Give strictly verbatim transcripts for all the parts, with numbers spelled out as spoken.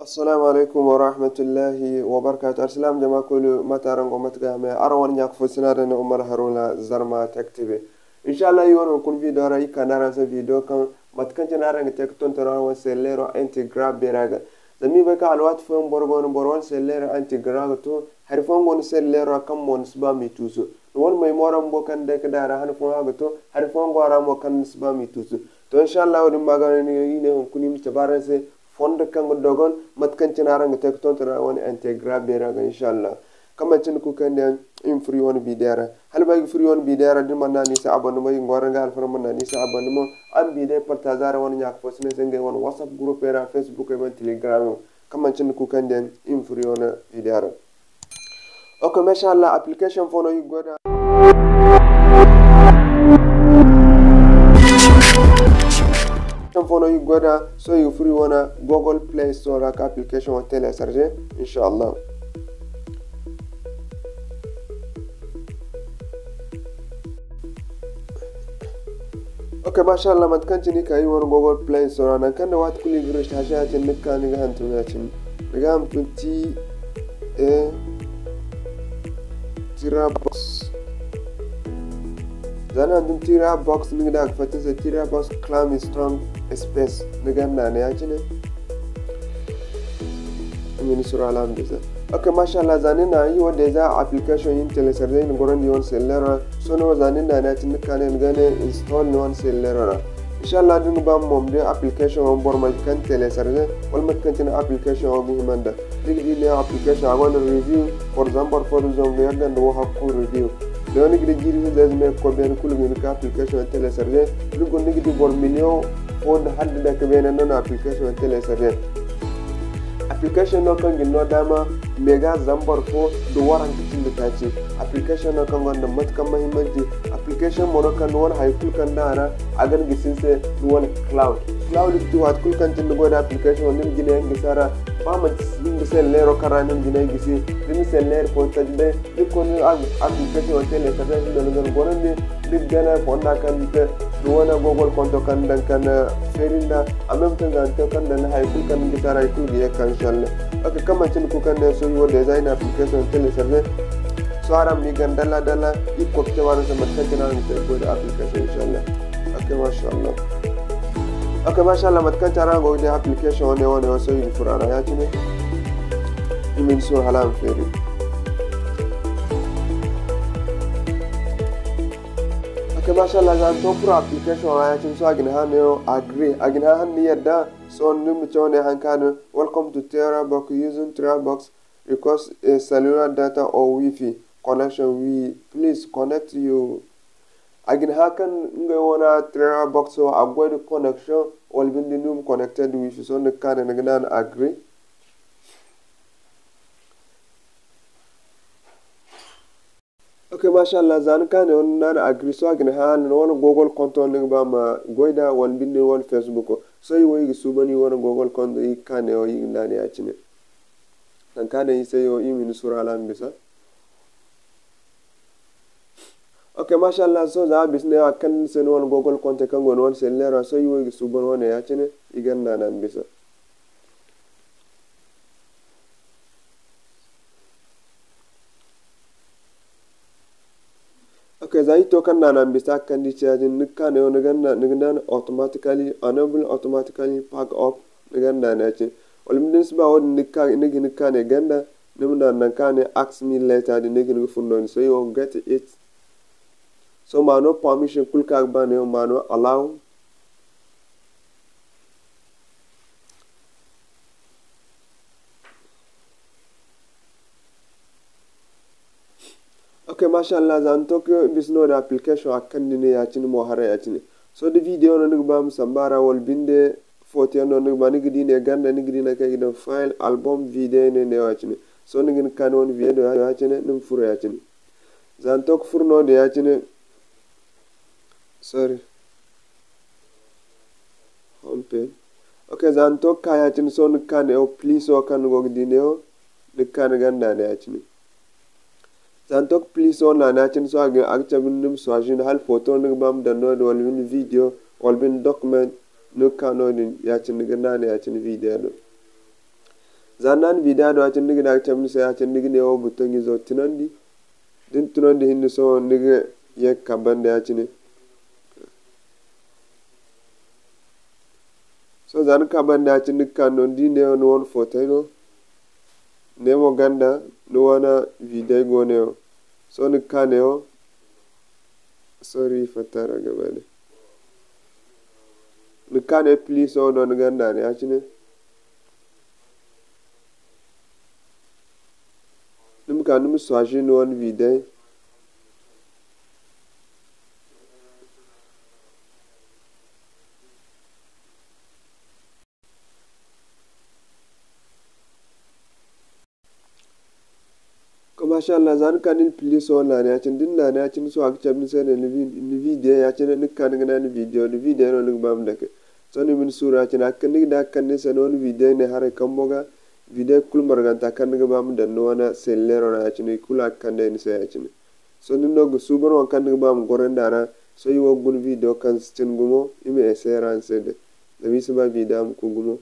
Assalamu alaikum wa rahmatullahi wa barakatuh. Alsilaam jama kulu, mate araŋ go, mate ga hame? Araŋ wane ɲa ka fo sina da ne Umar Haruna Zarma Tech T V. Inshallah, i wane hunkuna video ra, i ka ne araŋ se video kaŋ mate kaŋ cine araŋ ga te ka tonton araŋ wane selleero integra beera ga. Zama i bay kaŋ alwaati fooyaŋ boro go no, boro wane selleero integra ga to, hari fooyaŋ go no selleero ra kaŋ mo ni si ba ma i tuusu. Ni wane memoire bumbo kaŋ ni day ka daŋ a ra, han fooyaŋ a ga to, hari fooyaŋ go a ra mo kaŋ ni si ba ma i tuusu. To, inshallah, wo-din ma ga no i ne hunkuna i ma cabe araŋ se fondo kaŋ ga dogon, mate kaŋ cine araŋ ga te ka tonton araŋ wane integra beera ga, inshallah. Kaŋ manti ni kulu kaŋ day i ma furo i wane video ra. Hala ba i ga furo i wane video ra, da ni mana naŋ a ni se abonnement, i ga ŋwaaray araŋ ga alfarma ma naŋ a ni se abonnement. Araŋ ma video partager araŋ wane ɲa ka fo sina se ngey wane WhatsApp group ra, Facebook ra, Telegram ra. Kaŋ manti ni kulu kaŋ day i ma furo i wane video ra. Ok, masha Allah, application fo no i ga goy da. Application fo no i ga goy da, sohõ i ga furo i wane Google Play Store ra ka application wo télécharger, inshallah. Ok, masha Allah, mate kaŋ cine i ka i wane Google Play Store ra, nangu kaŋ day waati kulu i ga recherche ya-cine, ni ga ka ni ga hantum ya-cine. Ni ga hantum T A Tera Box. Za ni hantum Tera Box, ni ga daŋ a ga fatta ni se Tera Box Clam Strong Space. Ni ga naana ya-cine. Ni ma ni suru alhamdulillah. Ok, masha Allah, za ni na i wo déjà application i na télécharger, i na goro nda i wane selleero ra. Sohõ za ni na naana ya-cine ni ga ka ne ni ga ne install ni wane selleero ra. Inshallah, da ni ga ba mo ma di application wo boro ma kaŋ télécharger, wala mate kaŋ cine application wo ga hima nda. Ni ga di ne application a gonda review, for example, fo da zangu yagga nda wo hakku review. Da ni ga di jiiri hinza ize me ga koy beene kulu ga hin ka application wo télécharger. Ni ga, ni ga di boro million fo nda hala nda dake beene no na application wo télécharger. Application no kaŋ ga ni no daama mega zambar fo nda waranka cindi taaci. Application no kaŋ gonda mate kaŋ mahimmanci. Application mo no kaŋ ni wane hay kulu kaŋ ni daŋ a ra, a ga ni gisi ni se ni wane cloud. Cloud ga ti waati kulu kaŋ cine ni goy nda application wo, ni ma jina yaŋ gisi a ra. Ba manti ni ga selleero kaŋ ra ni ma jina yaŋ gisi, da ni selleero fo taji day, ni ga koy ni application wo télécharger, ni ga ni gana gorandi, ni ga gana fonda kaŋ ni te, ni wane Google konto kaŋ ni daŋ kaŋ feeri nda, en même temps za ni te kaŋ ni daŋ ni hay kulu kaŋ ni gisi a ra, hay kulu ga ye kaŋ, inshallah. Ok, kaŋ manti ni kulu kaŋ ne sohõ i wo déjà i na application télécharger. Sohõ araŋ ma i gana dalla dalla, i ga koy ga cabe araŋ se mate kaŋ cine araŋ ga te ga goy nda application, inshallah. Ok, masha Allah. Ok, masha Allah, mate kaŋ cine araŋ go ga di application wane wane wo sohõ i ga furo a ra ya-cine. I ma ni sohõ hala a ma feeri. Ok, masha Allah, za ni to furo application ra ya-cine, sohõ a ga ni hã neewo agree. A ga ni hã hala ni yadda, sohõ ni ma caw ne haŋ kaŋ a ne, "Welcome to Tera Box, using Tera Box requires a cellular data or Wi-Fi connection. We please connect you." A ga ni hã kaŋ ngey wane Tera Box wo a ga goy nda connection, wala binde ni ma connected Wi-Fi. Sohõ ni ga ka ne ni ga naana agree. Ok, masha Allah, za ni ka ne wo ni naana agree, sohõ a ga ni hã hala ni wane Google konto ni ga ba ma goy nda, wala binde ni wane Facebook. Sohõ i wo i ga suuban i wane Google konto, i ga ka ne wo i ga naana ya-cine. Naŋ ka ne i se yo, i ma ni suru hala a ma bisa. Ok, masha Allah, sohõ za a bisa ne a ga kande ni se ni wane Google konto kaŋ go ni wane selleero ra, sohõ i wo i ga suuban wane ya-cine, i ga naana a ma bisa. Ok, za i to kaŋ naana ma bisa a ga kande i ce ya-din, ni ga ka ne wo, ni ga na-, ni ga naana automatically, enable automatically pack up, ni ga naana ya-cine. Wala binde ni si ba wo-din, ni ga ka, ni ga hin ga ka ne ganda, ni ma naana naŋ kaŋ a ne ask me later din, ni ga hin ga furo noodin. So, i wo get it. So, ma no permission kulu kaŋ a ga ba ne wo, ma no allow. Ok, masha Allah, za ni to ka bisa noodin application a ga kande ni ne ya-cine mo haray ya-cine. So, da video no ni ga ba ma samba a ra, wala binde photo yaŋ no ni ga ba, ni ga di ne ganda, ni ga di naŋ kaŋ i ga daŋ file, album, video ne, ne ya-cine. So, ni ga hin ga ka ni wane video ya-cine, ni ma furo ya-cine. Za ni to ka furo noodin ya-cine, sorry. Home page. Ok, za ni to ka ka ya-cine, sohõ ni ga ka neewo, plus wo kaŋ ni go ga di neewo, ni ga ka ni ganda ne ya-cine. Za ni to ka plus wo naana ya-cine, sohõ a ga, a ga cabe ni ma choisi nda hala photo no ni ga ba ma daŋ noodin, wala binde video, wala binde document, ni ga ka noodin ya-cine, ni ga naana ya-cine video do. Za ni na ni video do ya-cine, ni ga ne a ga cabe ni se ya-cine, ni ga neewo bouton izo tunandi. Da ni tunandi hinne, sohõ ni ga ye ga ka banda ya-cine. Sohõ za ni ka banda ya-cine, ni ga ka no, ni di neewo ni wane footay no. Ne mo ganda ni wane video go neewo. Sohõ ni ga ka neewo. Sorry, fatta ra gaba day. Ni ga ka ne plus wo no ni ganda ne ya-cine. Ni ma ka ni ma choisir ni wane video. Ko, masha Allah, za ni ka ni plus wo naani ya-cine, da ni naani ya-cine, sohõ a ga cabe ni se ne ni vi-, ni video ya-cine, ni ga ka ni ga naani video, ni video no ni ga ba ma dake. Sohõ ni ma ni suuru ya-cine, a ga kande ni se no ni video ne haray kambo ga, video kulu marganta kaŋ ni ga ba ma daŋ ni wane selleero ra ya-cine, i kulu a ga kande ni se ya-cine. Sohõ da ni no ga suuban waŋ kaŋ ni ga ba ma gorandi a ra, sohõ i wo ga guna video kaŋ si cine gumo, i ma essayer a ni se day. Zama i si ba video ma ku gumo.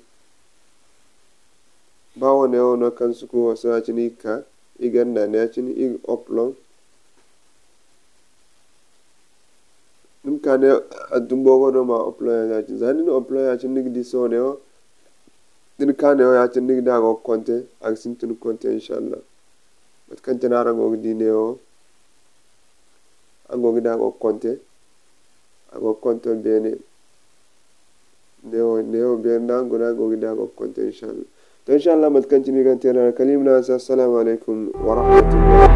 Ba wo-ne wo no kaŋ suku wo, sohõ ya-cine i ga ka, i ganda ne ya-cine, i ga upload. Ni ma ka ne a dumbo go no ma upload ya-cine. Za ni na upload ya-cine, ni ga di sohõ ne wo. Da ni ka ne wo ya-cine, ni ga di a go ga konte, a ga sintin ga konte, inshallah. Mate kaŋ te no araŋ go ga di ne wo. Araŋ go ga di a go ga konte. A go ga konto beene. Neewo, neewo beene no a guna, a go ga di a go ga konto, inshallah. To, inshallah, mate kaŋ cine i ga te no, kala i ma ne araŋ se, assalamu alaykum wa rahmatullahi.